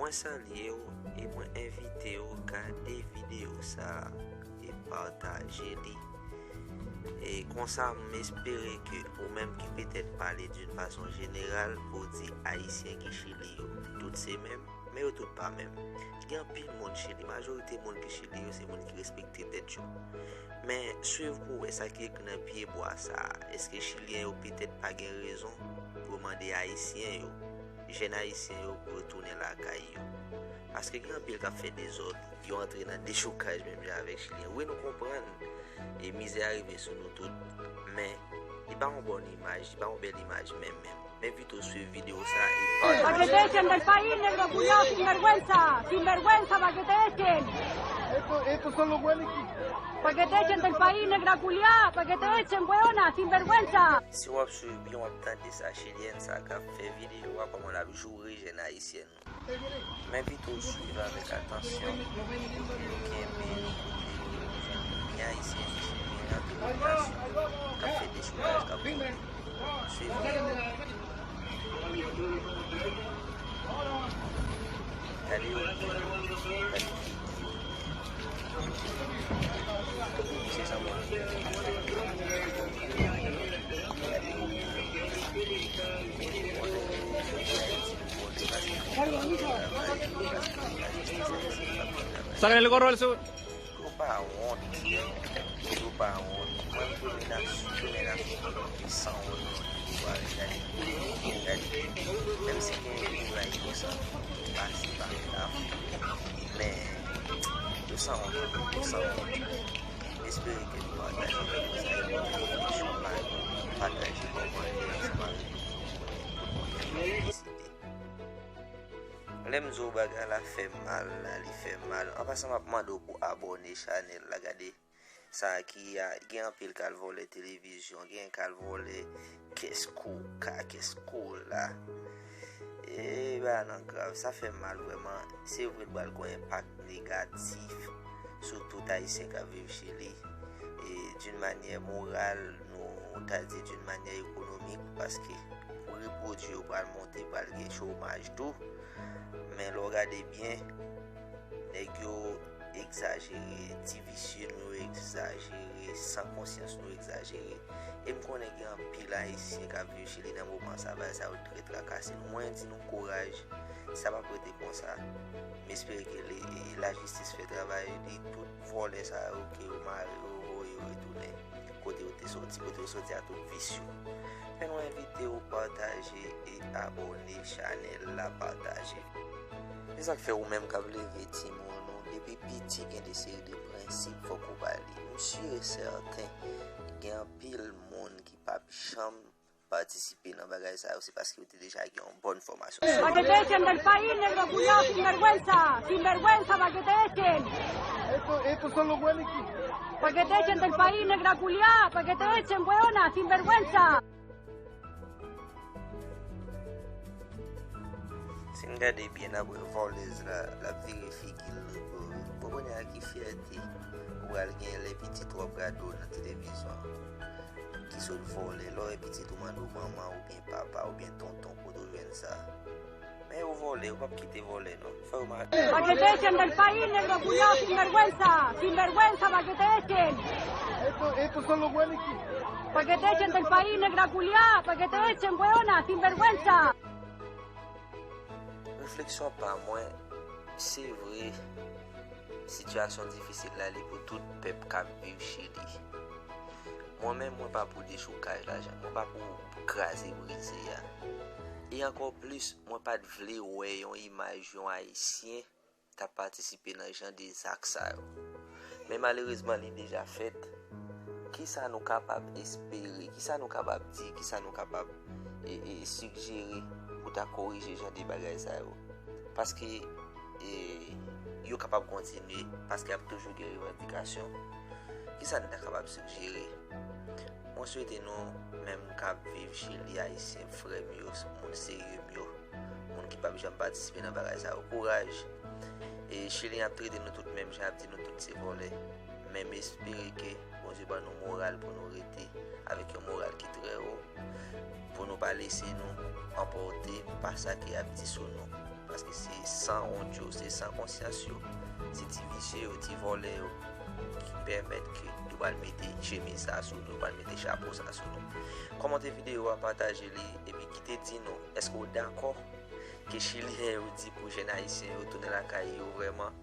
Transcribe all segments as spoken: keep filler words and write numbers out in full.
Mwen salye w e mwen envite w gade videyo sa a e pataje li. E konsa, m espere ke ou menm ki petèt pale d'une façon générale pou w di Ayisyen ki Chili yo, tout se menm, men yo tout pa menm. Gen anpil moun Chili, majorite moun ki Chili yo se moun ki respekte tèt yo. Men swiv pou w wè sa ki ekri nan pye bwa sa a. Èske Chilyen yo petèt pa gen rezon pou yo mande Ayisyen yo, jèn Ayisyen yo pou yo tounen lakay yo? Paske gen anpil k ap fè dezòd, yo antre nan dechoukaj menm jan avèk Chilyen. Wi, nou konprann, e mizè a rive sou nou tout, men li pa yon bòn imaj, li pa yon bèl imaj menm menm. M envite w swiv videyo sa a e pataje. Pa que te echen del país, negro culiao, sinvergüenza, sinvergüenza, pa que te echen. Esto, esto son los buenos. Pa que te echen del país, negra culiao, pa que te echen, weona, sinvergüenza. Si w ap swiv byen, w ap tande sa chilyèn sa k ap fè videyo a, kòman l ap joure jèn ayisyèn. M envite w swiv avèk atansyon, pou nou kenbe nou kote, ni ayisyen, ni chilyen nan tout relasyon k ap fè dechoukaj k ap fèt. Swiv li. Gade yo byen, gade figi yo. Misye sanble yon nèg ki ap fè. Gade yo byen. Sácale el gorro al sur. Yo pa wont. Yo pa wont. Mwen premye nasyon, premye nasyon ki sanwont pou gade. Gade. Menm si gen bagay konsa ki pase pa la, men yo sanwont, yo sanwont. M espere ke nou pataje videyo sa yo, refleksyon pa nou, pataje kòmantè ansanm avèk nou pou nou konnen, pou nou konnen deside. Lè m di w bagay la fè mal la, li fè mal. An pasan, m ap mande w pou abòne chanèl la, gade. Sa ki a, gen anpil k al vòlè televizyon, gen k al vòlè kès koka, kès kola. E ba nan grav, sa fè mal vrèman. Se vre, l pral gen yon enpak negatif sou tout Ayisyen k ap viv Chili. E d'une manière morale, nou ta di d'une manière économique, paske pri pwodui yo pral monte, pral gen chomaj tou. Men lè w gade byen, nèg yo egzajere, ti visye nou yo egzajere, san konsyans nou yo egzajere. E m konnen gen anpil Ayisyen k ap viv Chili nan moman sa, bagay sa yo trè trakase nou. Mwen di nou kouraj, sa p ap rete konsa. M espere ke le, lajistis fè travay li, tout vòlè sa yo ke yo mare yo, voye yo retounen kote yo te soti, kote yo soti a tout vis yo. Men nou envite w pataje e abòne chanèl la, pataje. Se sa k fè ou menm k ap leve timoun ou depi piti gen de seri de prensip fòk ou ba li. M si e sèten gen anpil moun ki p ap janm patisipe nan bagay sa yo, se paske yo te deja gen yon bòn fòmasyon. Pa que te echen del país, negro culiao, sinvergüenza, sinvergüenza, pa que te echen. Esto, estos son los buenos. Pa que te echen del país, negra culiao, pa que te echen, weona, sinvergüenza. Si n gade byen, n ap wè vòlèz la, l ap vire figi l. Bon, kounye a ki fyète ou pral gen lè pitit ou ap gade w nan televizyon ki sot vòlè? Lè w wè pitit ou mande w manman oubyen papa oubyen tonton, kote w jwenn sa? Men yo vòlè, yo p ap kite vòlè non. Fò yo ma- Pa que te echen del país, negro culiao, sinvergüenza, sinvergüenza, pa que te echen. Esto, estos son los buenos. Pa que te echen del país, negra culiao, pa que te echen, weona, sinvergüenza. Refleksyon pa mwen, se vre, sitiyasyon difisil la, li pou tout pèp k ap viv Chili. Mwen menm, mwen pa pou dechoukaj la, mwen pa pou kraze brize a. E ankò plis, mwen pa t vle wè yon imaj yon Ayisyen t ap patisipe nan jan de zak sa yo. Men malerezman, li deja fèt. Kisa nou kapab espere? Kisa nou kapab di? Kisa nou kapab, e, e, sigjere pou ta korije jan de bagay sa yo? Paske, e, yo kapab kontinye, paske ap toujou gen revandikasyon. Kisa nou ta kapab sigjere? Mwen swete nou menm k ap viv Chili, Ayisyen, frè m yo, moun serye m yo, moun ki p ap janm patisipe nan bagay sa yo, kouraj. E Chili ap trete nou tout menm jan, ap di nou tout se vòlè. Men m espere ke Bondye ban nou moral pou nou rete avèk yon moral ki trè wo, pou nou pa lese nou anpòte pa sa ke y ap di sou nou. Paske se san wont yo, se san konsyans yo, se ti visye yo, ti vòlè yo ki pèmèt ke yo pral mete chemiz sa sou nou, yo pral mete chapo sa sou nou. Kòmante videyo a, pataje li, epi kite di nou, èske w dakò ke Chilyen yo di pou jèn Ayisyen yo tounen lakay yo vrèman,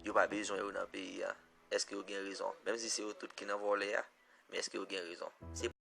yo pa bezwen yo nan peyi a? Èske yo gen rezon? Menm si se yo tout ki nan vòlè a, men èske yo gen rezon? Se